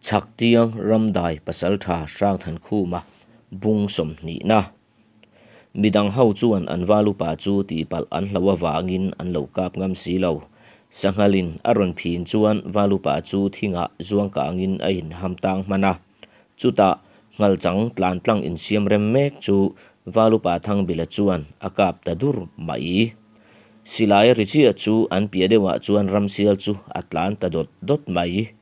Chhaktiang Ramdai Pasaltha Hrangthankhuma bung sawmhnihna. Midang ho chuan an valupa chu tihpalh an hloh avangin an lo kap ngam si lo. Sanghalin a rawn phin chuan valupa chu thingah zuangkangin a inham tang hman a. Chutah nghalchang tlan tlang insiam rem mek chu valupa Thangbila chuan a kap ta dur mai. Silai ri chiah chu an piah deuhah chuan ramsial chu a tlan ta dawt dawt mai.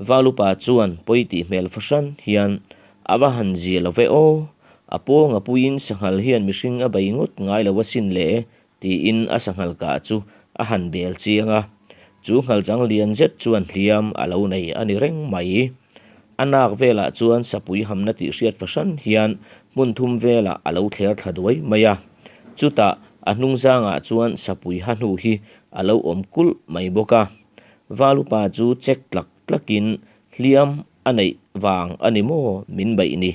Valupa chuan pawi tih hmel fahran hian a va han zia lo ve aw, a pawng a puiin sanghal hian mihring a bei ngawt ngai lo asin le tiin a sanghal kah chu a han bel chiang a. Chu nghalchang lian zet chuan hliam a lo nei a ni reng mai. A nak velah chuan sapui hamna tih hriat fahran hian hmun thum velah a lo thler thla duai mai a. Chutah a hnung zangah chuan sapui ha hnu hi a lo awm kulh mai bawk a. Valupa chu check tlak tlakin hliam a neih vang a ni maw min beih ni.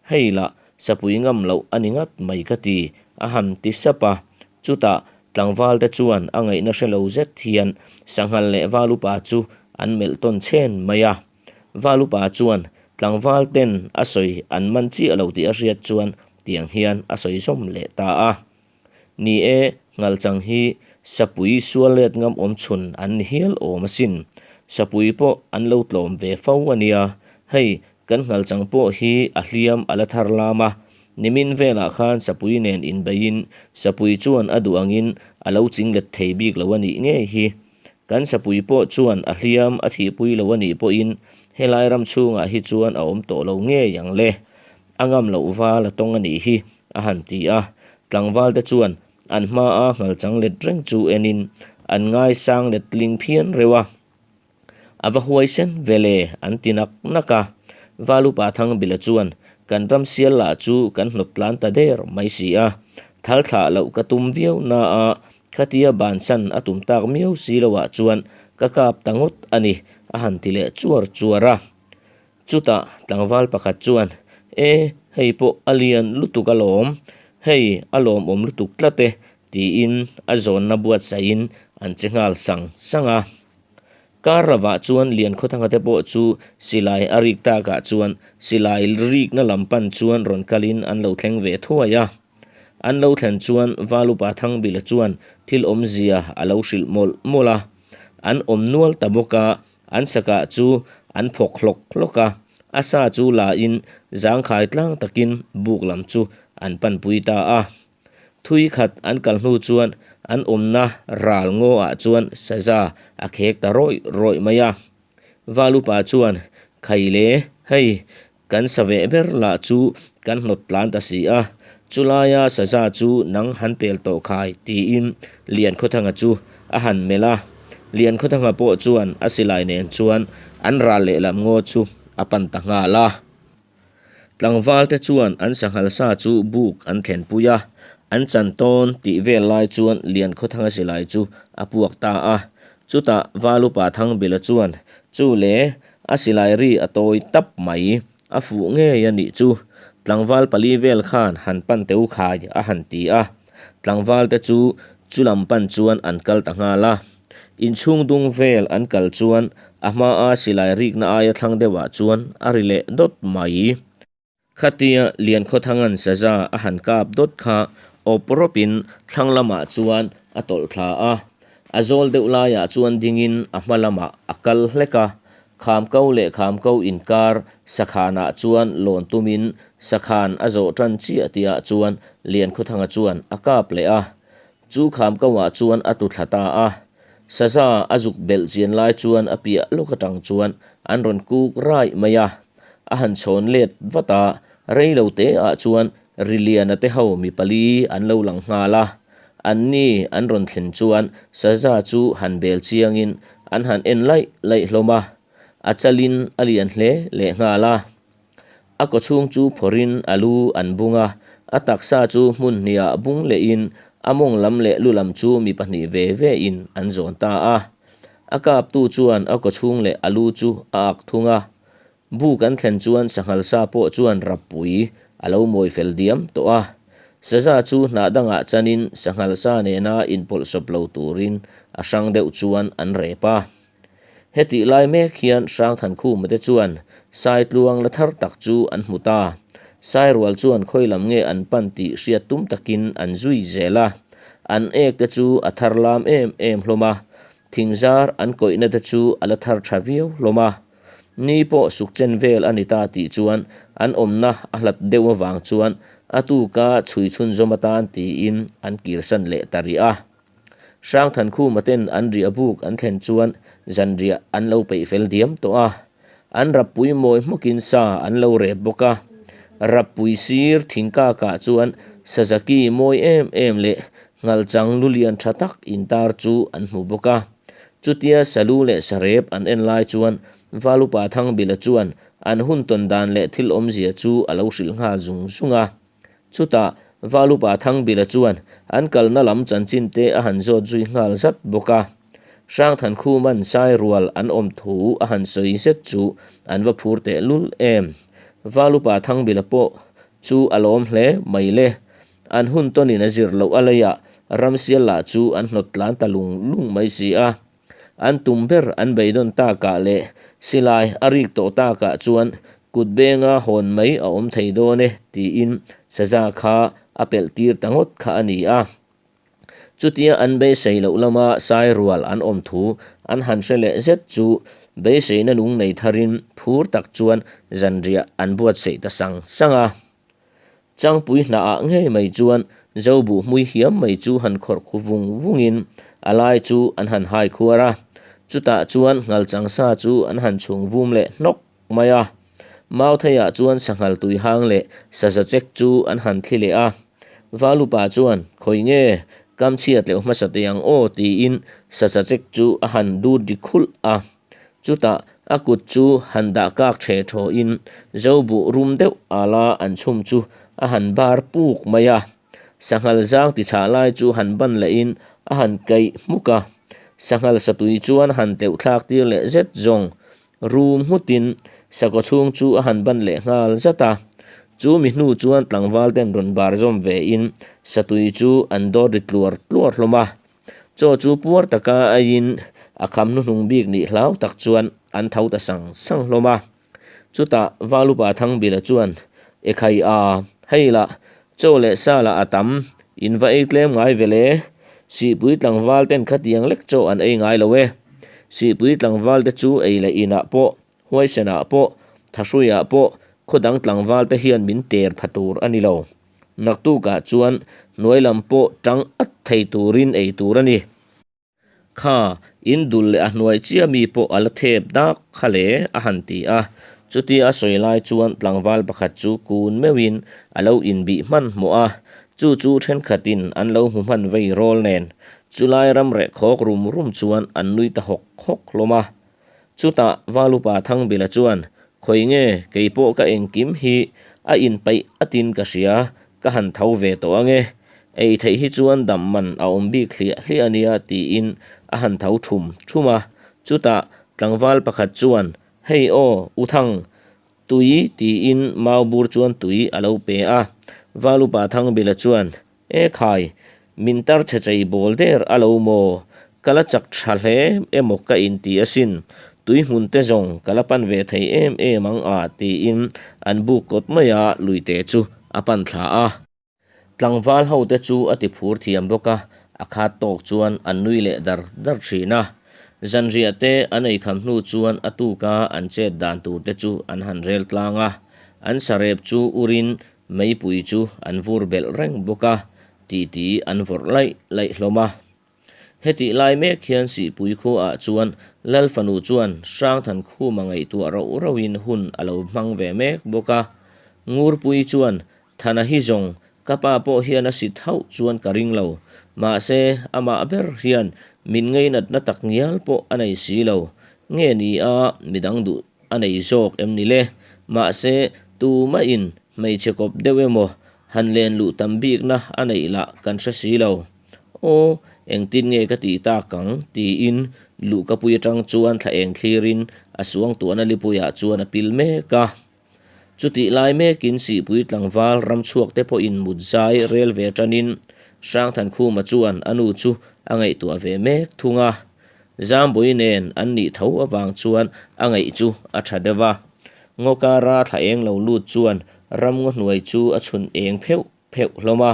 Hei lah sapui ngam loh a ni ngat mai ka ti, a han ti sap a. Chutah tlangval te chuan a ngaihna hre lo zet hian sanghal leh Valupa chu an melh tawn chhen mai a. Valupa chuan tlangval ten a sawi an man chiah lo tih a hriat chuan tiang hian a sawi zawm leh ta a. Ni e, nghalchang hi sapui sual let ngam awm chhun an ni hial awm asin. Sapui pawh an lo tlawm ve fo a nia. Hei, kan nghalchang pawh hi a hliam a la thar lam a. Nimin velah khan sapui nen inbeiin sapui chuan a duh angin a lo ching let thei bik lo a nih ngei hi. Kan sapui pawh chuan a hliam a thihpui lo a nih pawhin helai ram chhungah hi chuan a awm tawh lo ngei ang le. A ngam loh val a tawng a nih hi, a han ti a. Tlangval te chuan an hma a nghalchang let reng chu enin an ngaisang let tling phian reuh a. A va huaisen ve le, an ti nak nak a. Valupa Thangbila chuan, Kan ram sial lah chu kan hnawt tlan ta der mai si a. Thal thlah loh ka tum viau na a, khatia bansan a tum tak miau si loah chuan ka kap ta ngawt a ni, a han ti leh chuar chuar a. Chutah tlangval pakhat chuan, E, hei pawh a lian lutuk alawm, hei a lawmawm lutuk tlat e, tiin a zawnna buatsaihin an che nghal sang sang a. Kar lovah chuan Liankhawthanga te pawh chu silai a rik takah chuan silai rikna lam pan chuan rawn kalin an lo thleng ve thuai a. An lo thlen chuan Valupa Thangbila chuan thil awmzia a lo hrilh mawlh mawlh a. An awm nual ta bawk a, An sakah chu an phawk hlawk hlawk a, a sa chu la in zangkhai tlang takin buk lam chu an panpui ta a. Thui khat an kal hnu chuan an awmna ral ngaw ah chuan saza a khek ta rawih rawih mai a. Valupa chuan, Khaile, hei Kan sa veh ber lah chu kan hnawt tlan ta si a, chulaia saza chu nang han pel tawh khai tiin Liankhawthanga chu a han melh a. Liankhawthanga pawh chuan a silai nen chuan an ral lehlam ngaw chu a pan ta nghal a. Tlangval te chuan an sanghal sa chu buk an thlenpui a, an chan tawn tih vel lai chuan Liankhawthanga silai chu a puak ta a. Chutah Valupa Thangbila chuan, Chu le, A silai ri a tawi tap mai, a fuh ngei a nih chu. Tlangval pali vel khan han pan teu khai a han ti a. Tlangval te chu chu lam pan chuan an kal ta nghal a. Inchhung dung vel an kal chuan a hma a silai rikna aia thlang deuhah chuan a ri leh dawt mai. Khatia Liankhawthanga'n saza a han kap dawt kha awp rawpin thlang lamah chuan a tawlh thla a. A zawl deuh laiah chuan dingin a hma lamah a kal hlek a. Khamko leh khamko inkar sakhanah chuan lawn tumin sakhan a zawh tan chiah tihah chuan Liankhawthanga chuan a kap leh a. Chu khamko-ah chuan a tlu thla ta a. Saza a zuk belh chian lai chuan a piah lawk atang chuan an rawn kuk raih mai a. A han chhawn let vat a, rei lo te ah chuan Riliana te ho mi pali an lo lang nghal a. An ni an rawn thlen chuan Saza chu han bel chiangin an han en laih laih hlawm a. A chalin a lian hle leh nghal a. A kawchhung chu phawrhin a lu an bung a, a taksa chu hmun hniah bung lehin a mawng lam leh lu lam chu mi pahnih ve ve in an zawn ta a. A kaptu chuan a kawchhung leh a lu chu a ak thung a. Buk an thlen chuan sanghal sa pawh chuan rappui a lo mawi fel diam tawh a. Saza chu hnah dangah chanin sanghal sa nena inpawlhsawp lo turin a hrang deuh chuan an rep a. Hetih lai mek hian Hrangthankhuma te chuan Saitluang la thar tak chu an hmu ta. Sairual chuan khawi lam nge an pan tih hriat tum takin an zui zel a. An ek te chu a thar lam em em hlawm a, thingzar an kawihna te chu a la thar tha viau hlawm a. Ni pawh suk chen vel a ni ta tih chuan an awmna a hlat deuh avang chuan a tuka chhui chhunzawm atan tiin an kirsan leh ta rih a. Hrangthankhuma ten an riah buk an thlen chuan zanriah an lo peih fel diam tawh a, an rappui mawi hmawkin sa an lo rep bawk a. Rappui sir thingkakah chuan sazaki mawi em em leh nghalchang lulian tha tak intar chu an hmu bawk a. Chutia salu leh sarep an en lai chuan Valupa Thangbila chuan an hun tawn dan leh thil awmzia chu a lo hrilh nghal zung zung a. Chutah Valupa Thangbila chuan an kalna lam chanchin te a han zawt zui nghal zat bawk a. Hrangthankhuman Sairual an awm thu a han sawi zet chu an va phur teh lul em. Valupa Thangbila pawh chu a lawm hle mai le. An hun tawnin a zir loh a leiah Ramsial lah chu an hnawt tlan ta lung lung mai si a. An tum ber an beidawn takah leh silai a rik tawh takah chuan kut benga hawn mai a awm thei dawn e tiin saza kha a pelh tir ta ngawt kha a ni a. Chutia an beisei loh lama sai rual an awm thu an han hre leh zet chu beiseina lung nei tharin phur tak chuan zanriah an buatsaih ta sang sang a. Changpui hnahah ngei mai chuan Zobuh hmui hiam mai chu han khawrh khu vung vungin a lai chu an han hai khuar a, chutah chuan nghalchang sa chu an han chhung vum leh hnawk mai a. Mautheiah chuan sanghal tui hang leh saza chek chu an han thli leh a. Valupa chuan, Khawi nge, kam chhiat leuh hmasa teh ang aw tiin saza chek chu a han dut ri khulh a. Chutah a kut chu han dah kak ṭhe ṭhawhin Zobuh rum deuh ala an chhum chu a han bar puk mai a. Sanghal zang tichhah lai chu han ban lehin a han kaih hmuk a. Sanghal satui chuan han teuh thlak tir leh zet zawng rum nghutin sakaw chhung chu a han ban leh nghal zat a. Chu mi hnu chuan tlangval ten rawn bar zawm vein satui chu an dawt ri tluar tluar hlawm a. Chaw chu puar taka aiin a kham hnuhnung bik nih hlau tak chuan an tho ta sang sang hlawm a. Chutah Valupa Thangbila chuan, Ekhai a, hei lah, chaw leh sa lah a tam, in va ei tlem ngai ve le. Sihpui tlangval ten khatiang lek chaw an ei ngai lo e. Sihpui tlangval te chu ei leh inah pawh, huaisenah pawh, thahruiah pawh khaw dang tlangval te hian min ter pha tur a ni lo. Naktukah chuan hnuai lam pawh tang at thei turin ei tur a ni. Kha, in dul leh a hnuai chiah mi pawh a la thep dak kha le, a han ti a. Chutia a sawi lai chuan tlangval pakhat chu kun meuhin a lo inbih hmanhmawh a, chu chu thenkhatin an lo hmu hman vei rawl nen. Chulai ram reh khawk rum rum chuan an nui ta hawk hawk hlawm a. Chutah Valupa Thangbila chuan, Khawi nge, kei pawh ka engkim hi a inpaih atin ka hria, ka han tho ve tawh ange. Ei theih hi chuan dam man a awm bik hliah hliah ania tiin a han tho thum thum a. Chutah tlangval pakhat chuan, Hei aw, U Thang, tui tiin maubur chuan tui a lo pe a. Valupa Thangbila chuan, E khai, min tar chhe chei bawl der a lo maw? Ka la chak tha hle emaw ka inti asin, tui hmun te zawng ka la pan ve thei em em ang a tiin an buk kawt mai a, luite chu a pan thla a. Tlangval ho te chu a ti phur thiam bawk a, a khat tawk chuan an nui leh dar dar thin a. Zanriah te an eikham hnu chuan a tuka an chet dan tur te chu an han rel tlang a, an sarep chu urin Meipui chu an vur belh reng bawk a, titi an vawrh laih laih hlawm a. Hetih lai mek hian Sihpui khuaah chuan Lal fanu chuan Hrangthankhuma ngaihtuah rauh rauhin hun a lo hmang ve mek bawk a. Ngurpui chuan, Thana hi zawng, ka pa pawh hian a sit hauh chuan ka ring lo. Mahse, amah ber hian min ngeinatna tak ngial pawh a nei si lo. Nge ni a, midang duh A nei zawk em ni le? Mahse, tumahin hmeichhe kawp deuh emaw han len luh tam bikna a neih lah kan hre si lo. Aw, engtin nge ka tih tak ang? tiin luhkapui atang chuan thla eng thlirin a suangtuahna lipuiah chuan a pil mek a. Chutih lai mekin Sihpui tlangval ramchhuak te pawhin mut zai rel ve tanin Hrangthankhuma chuan a nu chu a ngaihtuah ve mek thung a. Zambui nen an nih tho avang chuan a ngaih chu a tha deuh a. Ngaw kara thla eng lo lut chuan ramngaw hnuai chu a chhun eng pheuh pheuh hlawm a.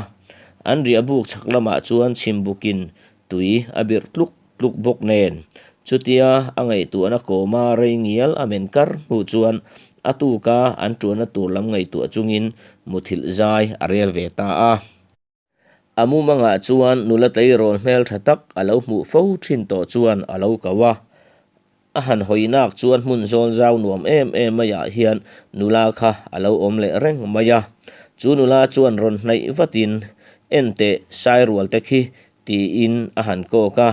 An riah buk chhak lamah chuan chhimbukin tui a birh tluk tluk bawk nen. Chutia a ngaihtuahna kawma rei ngial a men kar hnu chuan a tuka an tuanna tur lam ngaihtuah chungin muthilh zai a rel ve ta a. A mumangah chuan nula tleirawl hmeltha tak a lo hmuh fo thin tawh chuan a lo ko a. A han hawi nak chuan hmun zawl zau nuam em em maiah hian nula kha a lo awm leh reng mai a. Chu nula chuan rawn hnaih vatin, Enteh, Sairual te khi, tiin a han kawk a.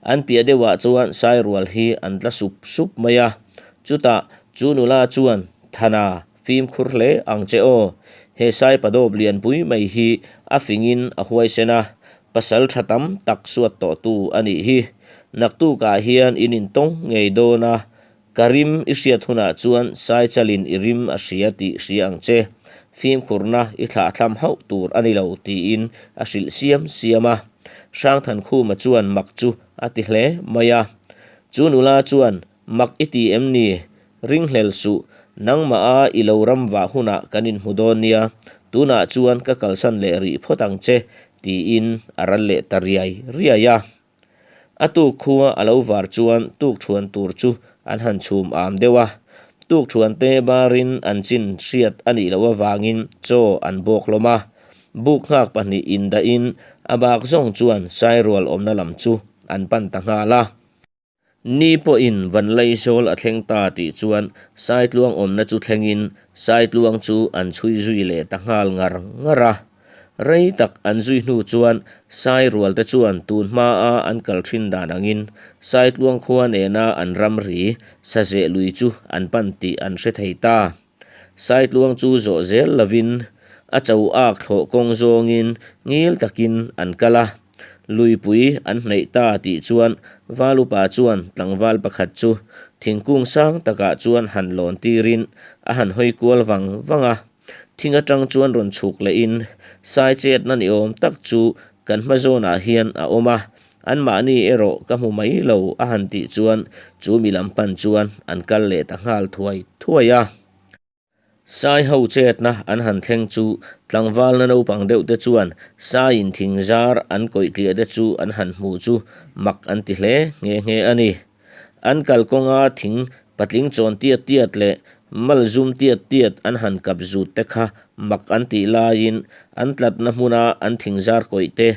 An piah deuhah chuan Sairual hi an tla sup sup mai a. Chutah chu nula chuan, Thana, Fimkhur hle ang che aw. He Saipadawp lianpui mai hi a fingin a huaisen a, pasal tha tam tak suat tawhtu a nih hi. Naktukah hian in intawng ngei dawn a, ka rim i hriat hunah chuan Saichalin i rim a hria tih hria ang che. Fimkhurna i thlahthlam hauh tur a ni lo tiin a hrilh siam siam a. Hrangthankhuma chuan mak chu a ti hle mai a. Chu nula chuan Mak i ti em ni? Ringhlel suh, nangmah a i lo ram vah hunah kan inhmu dawn nia, tunah chuan ka kalsan leh rih phawt ang che, tiin a ral leh ta riai riai a. A tuk khua a lo var chuan tukṭhuan tur chu an han chhum am deuh a, tukṭhuan te barin an chin hriat a nih loh avangin chaw an bawk hlawm a, buk nghak pahnih indahin a bak zawng chuan Sairual awmna lam chu an pan ta nghal a. Ni pawhin Vanlaizawl a thleng ta tih chuan Saitluang awmna chu thlengin Saitluang chu an chhui zui leh ta nghal ngar ngar a. Rei tak an zui hnu chuan Sairualte chuan tun hmaa an kal thin dan angin Saitluang khua nena an ramri Sazeh lui chu an pan tih an hre thei ta. Saitluang chu zawh zel lovin a cho ak thlawh kawng zawngin ngil takin an kal a, luipui an hnaih ta tih chuan Valupa chuan tlangval pakhat chu thingkung sang takah chuan han lawn tirin a han hawi kual vang vang a, thing atang chuan rawn chhuk lehin sai chetna ni awm tak chu kan hma zawnah hian a awm a, anmahni erawh ka hmu mai lo a han tih chuan chu mi lam pan chuan an kal leh ta nghal thuai thuai a. Sai ho chetna an han thleng chu tlangvalna naupang deuh te chuan saiin thing zar an kawih tliah te chu an han hmu chu mak an ti hle nghe nghe a ni. An kalkawnga thing patling chawn tiat tiat leh mal zum tiat tiat an han kap zut te kha mak an tih laiin an tlatna hmuna an thing zar kawih te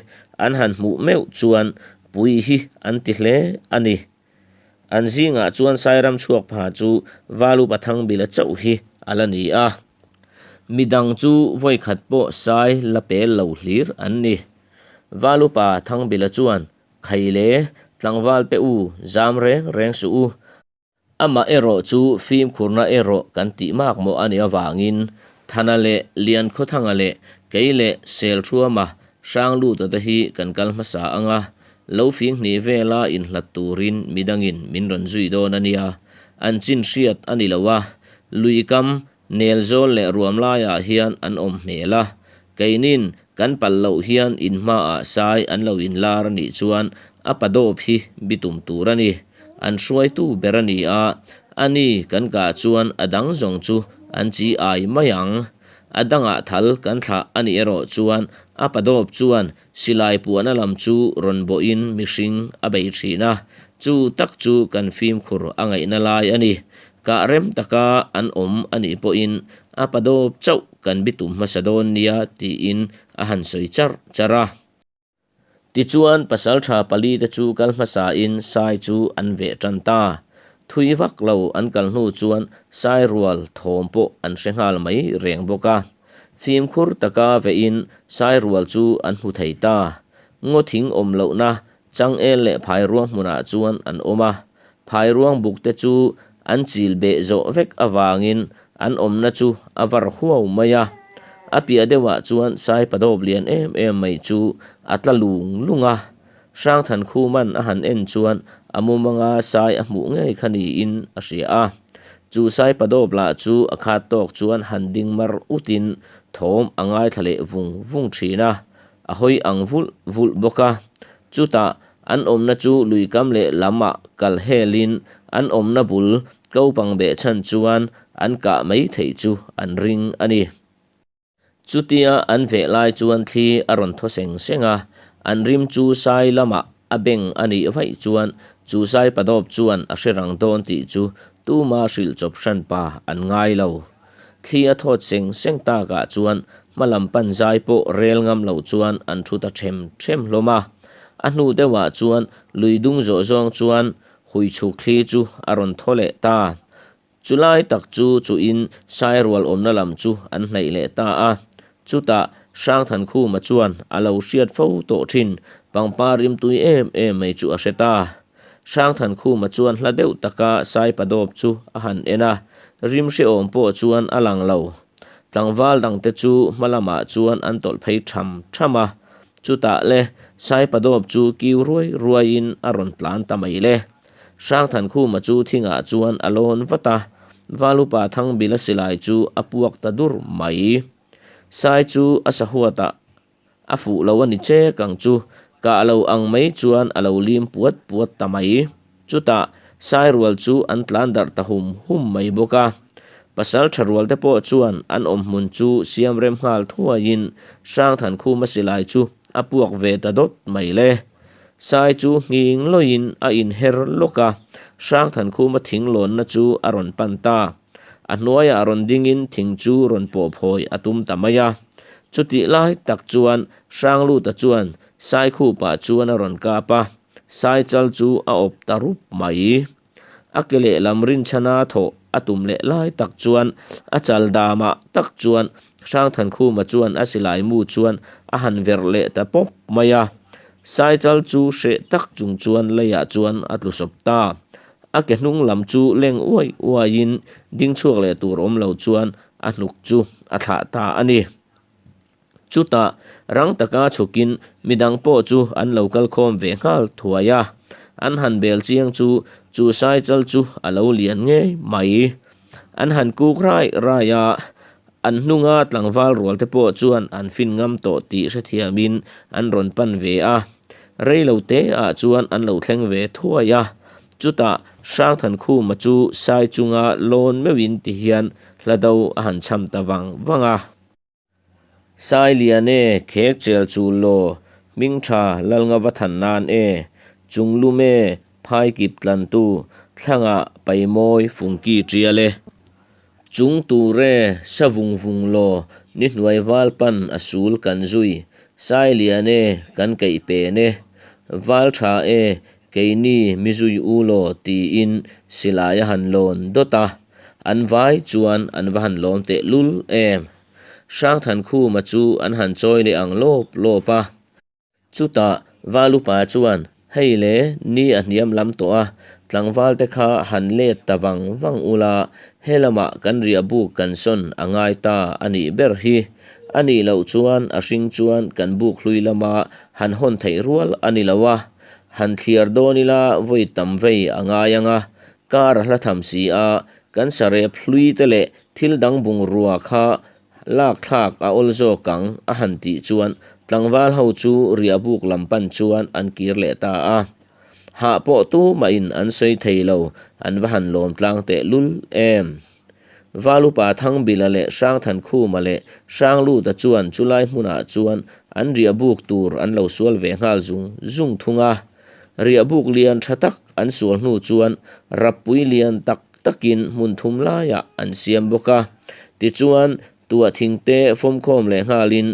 an han hmuh meuh chuan pui hi an ti hle a ni. An zingah chuan Sairam chhuak pha chu Valupa Thangbila chauh hi a la ni a. Midang chu vawikhat pawh sai la pel lo hlir an ni. Valupa Thangbila chuan Khaile, tlangval te u, zam reng reng suh u. Amah erawh chu fimkhurna erawh kan tih mak mawh a nih avangin Thana leh Liankhawthanga leh kei leh Selthuama Hrangluta te hi kan kal hmasa ang a, lo fing hnih vela inhlat turin midangin min rawn zui dawn a nia. An chin hriat a ni lo a, lui kam Nelzawl leh ruam laiah hian an awm hmel a, keinin kan pal loh hian in hmaah sai an lo inlar a nih chuan a padawp hi bitum tur a ni. An hruaitu ber a ni a, a ni kan kah chuan a dang zawng chu an chi ai mai ang. A dangah thal kan thlah a nih erawh chuan a padawp chuan silai puahna lam chu rawn bawhin mihring a bei thin a, chu tak chu kan fimkhur a ngaihna lai a ni. Kah rem taka an awm a nih pawhin a padawp chauh kan bitum hmasa dawn nia tiin a han sawi charh charh a. Tichuan pasaltha pali te chu kal hmasain sai chu an veh tan ta. Thui vak lo an kal hnu chuan sai rual thawm pawh an hre nghal mai reng bawk a. Fimkhur taka vehin sai rual chu an hmu thei ta. Ngaw thing awm lohna Changel leh phairuang hmunah chuan an awm a, phairuang buk te chu an chil beh zawh vek avangin an awmna chu a var huau mai a. A piah deuhah chuan Saipadawp lian em em mai chu a tla lung lung a. Hrangthankhuman a han en chuan a mumanga sai a hmuh ngei kha niin a hria a. Chu Saipadawp lah chu a khat tawk chuan han ding mar utin thawm a ngaithla leh vung vung thin a. A hawi ang vulh vulh bawk a, chutah An awmna chu lui kam leh lam ah kal hel in an awmna bul kopang behchhan chuan an kah mai theih chu an ring a ni. Chutia an veh lai chuan thli a rawn thaw seng seng a, an rim chu sai lamah a beng a nih vaih chuan chu sai padawp chuan a hre rang dawn tih chu tuma hrilh chawp hran pa an ngai lo. Thli a thawt seng seng takah chuan hma lam pan zai pawh rel ngam lo chuan an thu ta them them hlawm a. A hnu deuhah chuan lui dung zawh zawng chuan hui chhuk thli chu a rawn thaw leh ta. Chu lai tak chu chuhin Sairual awmna lam chu an hnaih leh ta a. Chutah Hrangthankhuma chuan a lo hriat fo tawh thin pangpar rimtui em em mai chu a hre ta. Hrangthankhuma chuan hla deuh taka Saipadawp chu a han en a, rim hrehawm pawh chuan a lang lo. Tlangval dangte chu hma lamah chuan an tawlh phei tham tham a. Chutah le Saipadawp chu kiu ruai ruaiin a rawn tlan ta mai le. Hrangthankhuma chu thingah chuan a lawn vat a, Valupa Thangbila silai chu a puak ta dur mai. Sai chu a sahuatah a fuh lo a ni chek ang chu, kah lo ang mai chuan a lo lim puat puat ta mai. Chutah Sairual chu an tlan darh ta hum hum mai bawk a. Pasal tha rual te pawh chuan an awmhmun chu siam rem nghal thuaiin Hrangthankhuma silai chu a puak ve ta dawt mai le. Sai chu nghing lawiin a inher lawk a, Hrangthankhuma thing lawnna chu a rawn pan ta. A hnuaiah rawn dingin thing chu rawn pawh phawi a tum ta mai a. Chutih lai tak chuan Hrangluta chuan Saikhupah chuan a rawn kap a, Saichal chu a awp ta rup mai. A ke lehlam rinchhana thawh a tum leh lai tak chuan a chal damah tak chuan Hrangthankhuma chuan a silai mu chuan a han verh leh ta pawp mai a. Saichal chu hreh tak chung chuan leiah chuan a tlu sawp ta. A ke hnung lam chu leng uai uaiin ding chhuak leh tur awm lo chuan a hnuk chu a thlah ta a ni. Chutah rang taka chhukin midang pawh chu an lo kal khawm ve nghal thuai a, an han bel chiang chu chu saichal chu a lo lian ngei mai. An han kuk rai rai a, an hnunga tlangval rual te pawh chuan an fin ngam tawh tih hrethiamin an rawn pan ve a, rei lo te ah chuan an lo thleng ve thuai a. Chutah Hrangthankhuma chu sai chunga lawn meuhin ti hian hla do a han cham ta vang vang a. Sailian e, khek chel chul law, hming tha Lalnga va than nan e, chung lum e, phai kip tlantu, thlangah paimawi fungki tial e. Chung tur e, sa vung vung law, ni hnuai val pan a sul kan zui, Sailian e, kan keih pen e, val tha e, keini mi zui u law tiin silai a han lawn dawt a. An vai chuan an va han lawm teh lul em. Hrangthankhuma chu an han chawi leh ang lawp lawp a. Chutah Valupa chuan, Hei le, ni a hniam lam tawh a, tlangval te kha han let ta vang vang ula, he lamah kan riah buk kan sawn a ngai ta a nih ber hi. A nih loh chuan a hring chuan kan buk hlui lama han hawn theih rual a ni lo a, han thliar dawn ila vawi tam vei a ngai ang a, Kar a hla tham si a, kan sarep hlui te leh thil dang bungrua kha lak thlak a awl zawk ang a han tih chuan tlangval ho chu riahbuk lam pan chuan an kir leh ta a. Hah pawh tumahin an sawi thei lo, an va han lawm tlang teh lul em. Valupa Thangbila leh Hrangthankhuma leh Hrangluta chuan chulai hmunah chuan an riahbuk tur an lo sual ve nghal zung zung thung a. Riahbuk lian tha tak an sual hnu chuan rappui lian tak takin hmun thum laiah an siam bawk a. Tichuan, tuah thingte fawmkhawm leh nghalin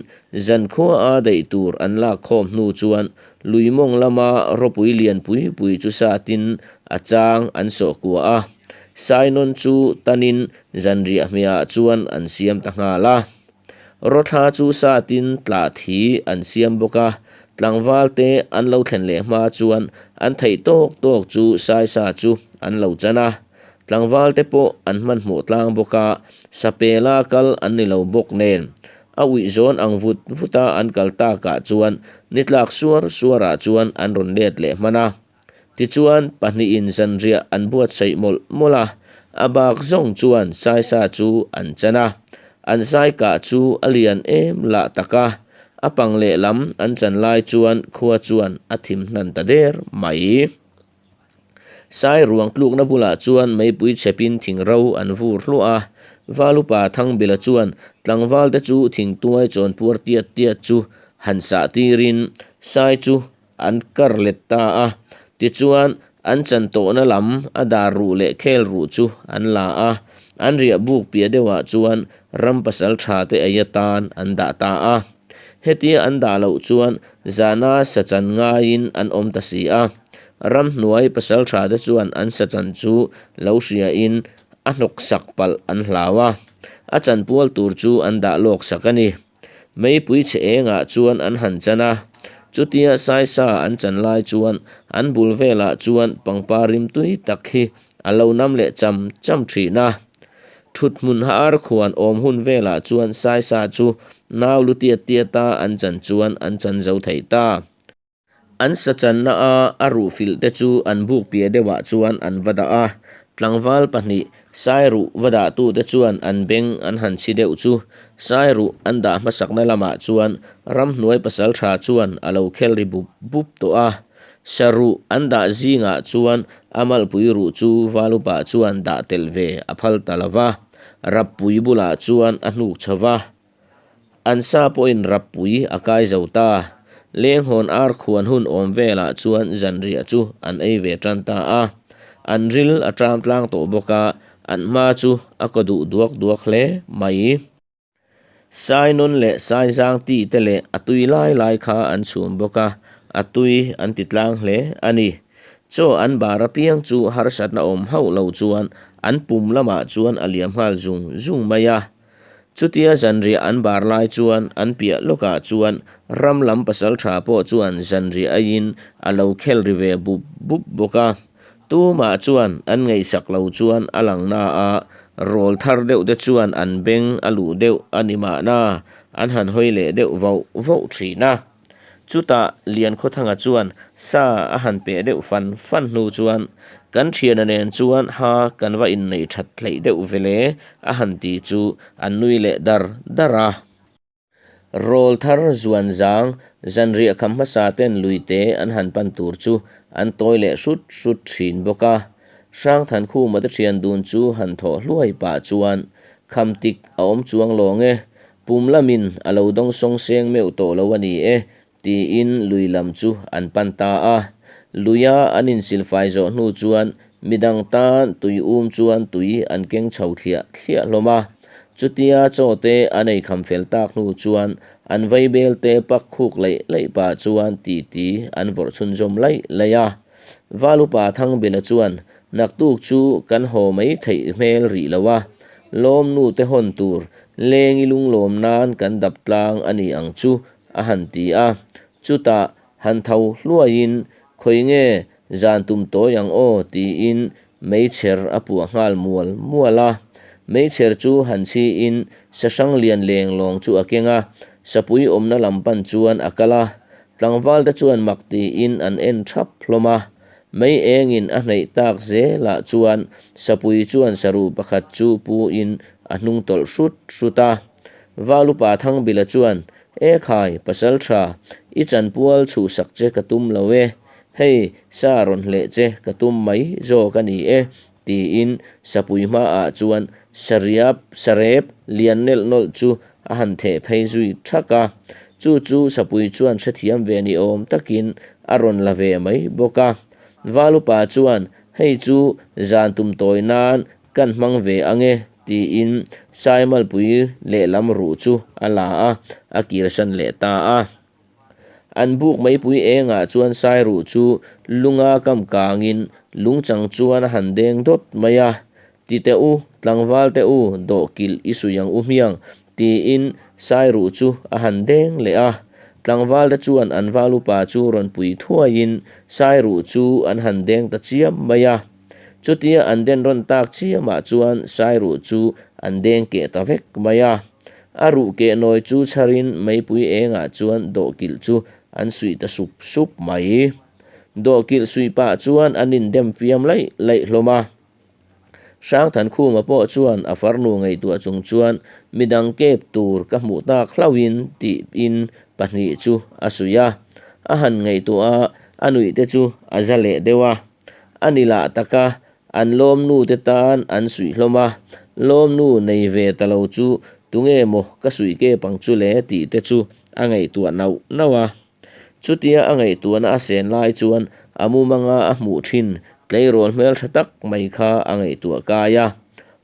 zankhua a daih tur an lak khawm hnu chuan lui mawng lama rawpui lian pui pui chu satin a chang an sawh kua a. Sainawn chu tanin zanriah hmehah chuan an siam ta nghal a. Rawthla chu satin tlah thi an siam bawk a, tlangval te an lo thlen leh hma chuan an theih tawk tawk chu saisa chu an lo chan a. Tlangval te pawh an hmanhmawh tlang bawk a, sapela kal an ni lo bawk nen. A uih zawn ang vut vut a an kal takah chuan ni tlak suar suarah chuan an rawn let leh hman a. Tichuan, pahnihin zanriah an buatsaih mawlh mawlh a, a bak zawng chuan saisa chu an chan a. An sai kah chu a lian em lah tak a, A pang lehlam an chan lai chuan khua chuan a thim hnan ta der mai. Sai ruang tlukna bulah chuan meipui chhepin thingro an vur hluah a, Valupa Thangbila chuan tlangvalte chu thingtuai chawnpuar tiat tiat chu han sah tirin sai chu an kar let ta a, tichuan an chan tawhna lam a dar ruh leh khel ruh chu an la a, an riah buk piah deuhah chuan ram pasal tha te ei atan an dah ta a. Hetia an dah loh chuan zana sa chan ngaiin an awm ta si a. Ramhnuai pasaltha te chuan an sa chan chu lo hriain a hnawk sak palh an hlau a, a chan pual tur chu an dah lawk sak a ni. Meipui chhe engah chuan an han chan a, chutia saisa an chan lai chuan an bul velah chuan pangpar rimtui tak hi a lo nam leh cham cham thin a. Thut hmun har khuan awm hun velah chuan saisa chu nau lu tiat tiata an chan chuan an chan zo thei ta. An sa channa a a ruh filh te chu an buk piah deuhah chuan an va dah a, tlangval pahnih Sairuh va dahtute chuan an beng an han chhi deuh chu Sairuh an dah hmasakna lamah chuan ramhnuai pasaltha chuan a lo khel ri bup bup tawh a. Saruh an dah zingah chuan a malpui ruh chu Valupa chuan dah tel ve a phal ta lo va, Rappui bulah chuan a hnuk chho va. An sa pawhin rappui a kai zo ta. Lenghawn ar khuan hun awm velah chuan zanriah chu an ei ve tan ta a. An ril a ṭam tlang tawh bawk a, an hma chu a kaw duh duak duak hle mai. Sainawn leh Saizang ti te leh a tui lai lai kha an chhum bawk a, a tui an ti tlang hle a ni. Chaw an bar apiang chu harsatna awm hauh lo chuan an pum lamah chuan a liam nghal zung zung mai a. Chutia zanriah an bar lai chuan an piah lawkah chuan ram lam pasaltha pawh chuan zanriah aiin a lo khel ri ve bup bup bawk a. Tumah chuan an ngaihsak lo chuan a lang na a, rawl thar deuh te chuan an beng a luh deuh a ni mahna an han hawi leh deuh vauh vauh thin a. Chutah Liankhawthanga chuan sa a han peh deuh fan fan hnu chuan, Kan thiana nen chuan ha kan va inneih that hleih deuh vele a han ti chu an nui leh dar dar a. Rawl thar zuan zang zanriah kham hmasa ten luite an han pan tur chu an tawi leh hrut hrut thin bawk a. Hrangthankhuma te thian dun chu han thawh hluai pah chuan kham tik a awm chuang lawng e, pum lamin a lo dawng sawng seng meuh tawh lo a ni e Tiin lui lam chu an pan ta a. Luia an insilfai zawh hnu chuan midang tan tui um chuan tui an keng chho thliah thliah hlawm a. Chutia chaw te an ei kham fel tak hnu chuan an vaibel te pak khuk laih laih pah chuan titi an vawrh chhunzawm laih laih a. Valupa Thangbila chuan Naktuk chu kan haw mai theih hmel rih lo a, lawmnu te hawn tur lengi lunglawm nan kan dap tlang a ni ang chu a han ti a, chutah han tho hluaiin khawi nge zan tum tawi ang aw tiin meichher a puah nghal mual mual a, meichher chu han chhiin sahrang lian leng lawng chu a keng a, sapui awmna lam pan chuan a kal a, tlangval te chuan mak tiin an en thap hlawm a, mei engin a hnaih tak zelah chuan sapui chuan saruh pakhat chu pu in a hnung tawlh hrut hrut a. Valupa Thangbila chuan, E khai, pasal tha, i chanpual chhuhsak che ka tum lo e, hei sa rawn hleh che ka tum mai zawk a ni e, tiin sapui hmaah chuan sariap sarep lian nelh nawlh chu a han theh phei zui thak a. Chu chu sapui chuan hrethiam ve ni awm takin a rawn la ve mai bawk a. Valupa chuan, Hei chu zan tum tawi nan Kan hmang ve ang e, tiin Saimalpui lehlam ruh chu a la a, a kirsan leh ta a. An buk meipui engah chuan Sai ruh chu lunga kam kangin lungchang chuan a han deng dawt mai a. Ti teh u, tlangval teh u, dawhkilh i suih ang u hmiang, tiin Sai ruh chu a han deng leh a. Tlangval te chuan an val upa chu rawn pui thuaiin Sai ruh chu an han deng ta chiam mai a. Chutia an den rawn tak chiamah chuan Sairuh chu an deng keh ta vek mai a. A ruh keh nawi chu chharin meipui engah chuan dawhkilh chu an suih ta sup sup mai. Dawhkilh suih pah chuan an indem fiam laih laih hlawm a. Hrangthankhuma pawh chuan a farnu ngaihtuah chung chuan midang kep tur ka hmuh tak hlauhin tiin pahnih chu a suih a. A han ngaihtuah a, a nuih te chu a za leh deuh a. A ni lah taka an lawmnu te tan an suih hlawm a, lawmnu nei ve ta lo chu tunge maw ka suih kep ang chu le tih te chu a ngaihtuah nauh nauh a. Chutia a ngaihtuahna a sen lai chuan a mumanga a hmuh thin tleirawl hmeltha tak mai kha a ngaihtuah kai a.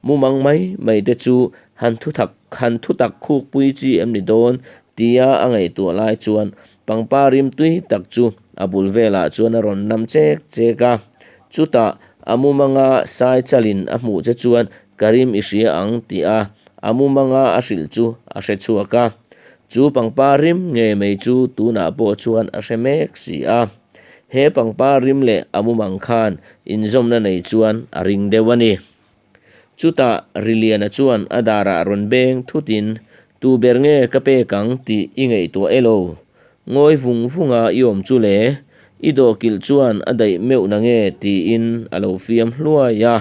Mumang mai mai te chu han thuthak han thutak khukpui chi em ni dawn tia a ngaihtuah lai chuan pangpar rim tui tak chu a bul velah chuan a rawn nam chek chek a. Chutah a mumanga sai chalin a hmuh che chuan ka rim i hria ang tia a mumanga a hrilh chu a hre chhuak a. Chu pangpar rim ngei mai chu tunah pawh chuan a hre mek si a. He pangpar rim leh a mumang khan inzawmna nei chuan a ring deuh a ni. Chutah Riliana chuan a darah rawn beng thutin, Tu ber nge ka pek ang tih i ngaihtuah e lo? Ngawi vung vunga i awm chu le? I dawhkilh chuan a daih meuh na nge? tiin a lo fiam hluai a.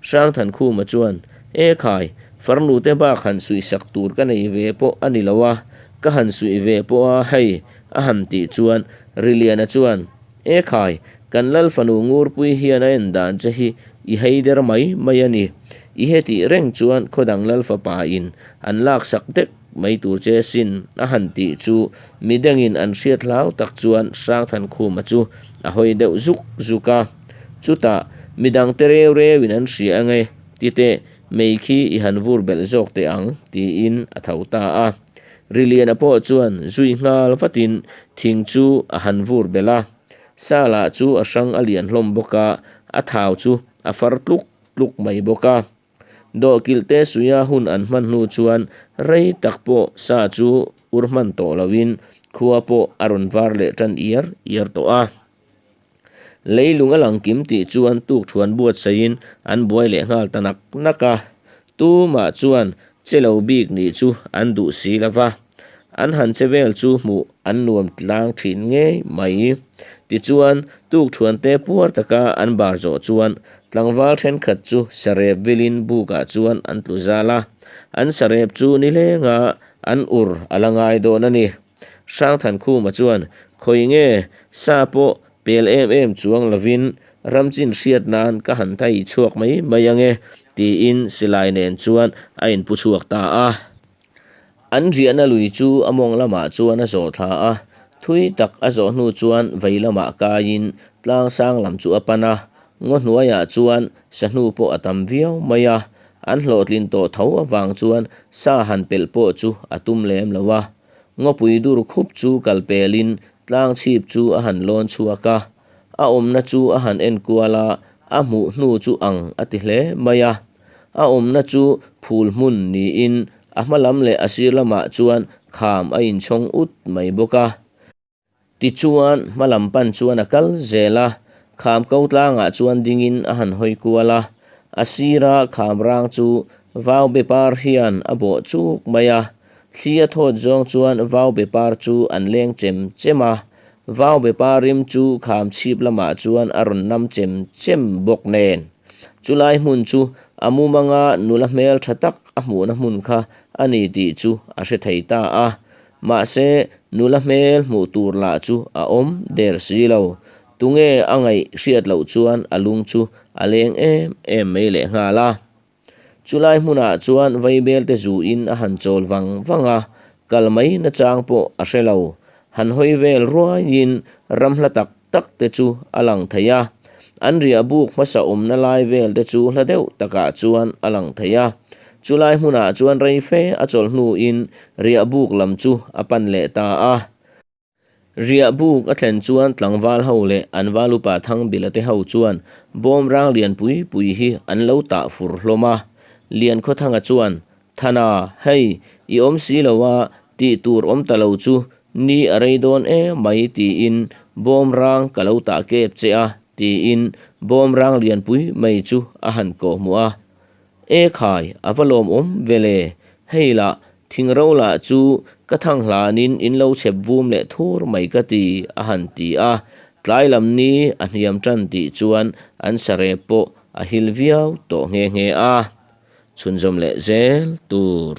Hrangthankhuma chuan, E khai, farnute bak han suihsak tur ka nei ve pawh a ni lo a, ka han suih ve pawh a hei, a han tih chuan Riliana chuan, E khai, kan Lal fanu Ngurpui hian a en dan che hi i hei der mai mai a ni. I hetih reng chuan khawdang Lal fapa in an laksak dek mai tur che sin a han tih chu midangin an hriat hlau tak chuan Hrangthankhuma chu a hawi deuh zuk zuk a. Chutah midangte reu reuin an hria ange titeh mei khi i han vur belh zawk teh ang tiin a tho ta a. Riliana pawh chuan zui nghal vatin thing chu a han vur belh a. Sa lah chu a hrang a lian hlawm bawk a, a thau chu a far tluk tluk mai bawk a. Dawhkilh te suia hun an hman hnu chuan rei tak pawh sa chu ur hman tawh loin khua pawh a rawn var leh tan iar iar tawh a. Leilung a lang kim tih chuan tukthuan buatsaihin an buai leh nghal ta nak nak a. Tumah chuan che lo bik nih chu an duh si lo va, an han che vel chu hmuh an nuam tlang thin ngei mai. Tichuan, tukthuan te puar taka an bar zawh chuan tlangval thenkhat chu sarep vilin bukah chuan an tlu zal a, an sarep chu nilenga an ur a la ngai dawn a ni. Hrangthankhuma chuan, Khawi nge, sa pawh pel em em chuang lovin ramchin hriat nan ka han thai chhuak mai mai ange, tiin silai nen chuan a inpu chhuak ta a. An riahna lui chu a mawng lamah chuan a zawh thla a, thui tak a zawh hnu chuan vei lamah kaiin tlang sang lam chu a pan a, ngaw hnuaiah chuan sahnu pawh a tam viau mai a, an hlawhtlin tawh tho avang chuan sa han pelh pawh chu a tum lem lo a. Ngawpui dur khup chu kal pelin tlang chhip chu a han lawn chhuak a, a awmna chu a han en kual a, a hmuh hnu chu ang a ti hle mai a. A awmna chu phul hmun niin a hma lam leh a sir lamah chuan kham a inchhawng ut mai bawk a. Tichuan, hma lam pan chuan a kal zel a, kham ko tlangah chuan dingin a han hawi kual a, a sira kham rang chu vau be par hian a bawh chuk mai a, thli a thawt zawng chuan vau be par chu an leng chem chem a, vau be par rim chu kham chhip lamah chuan a rawn nam chem chem bawk nen. Chulai hmun chu a mumanga nula hmel tha tak a hmuhna hmun kha a ni tih chu a hre thei ta a, Mahse, nula hmel hmuh tur lah chu a awm der si lo. Tunge a ngaih hriat loh chuan a lung chu a leng em em mai leh nghal a. Chulai hmunah chuan vaibelte zuin a han chawl vang vang a, kal mai nachang pawh a hre lo. Han hawi vel ruaiin ram hla tak tak te chu a lang thei a. An riah buk hmasa awmna lai vel te chu hla deuh takah chuan a lang thei a. Chulai hmunah chuan rei fe a chawlh hnuin riah buk lam chu a pan leh ta a. Riah buk a thlen chuan tlangval ho leh an val upa Thangbila te ho chuan bawm rang lian pui pui hi an lo tah fur hlawm a. Liankhawthanga chuan, Thana, hei, i awm si lo a, tih tur awm ta lo chu ni a rei dawn em mai tiin bawm rang ka lo tah kep che a, tiin bawm rang lian pui mai chu a han kawhhmuh a. E khai, a va lawmawm ve le, hei lah thingro lah chu ka thang hlanin in lo chhep vum leh thur mai ka ti, a han ti a. Tlai lam ni a hniam tan tih chuan an sarep pawh A hil viau tawh nghe nghe a, chhunzawm leh zel tur.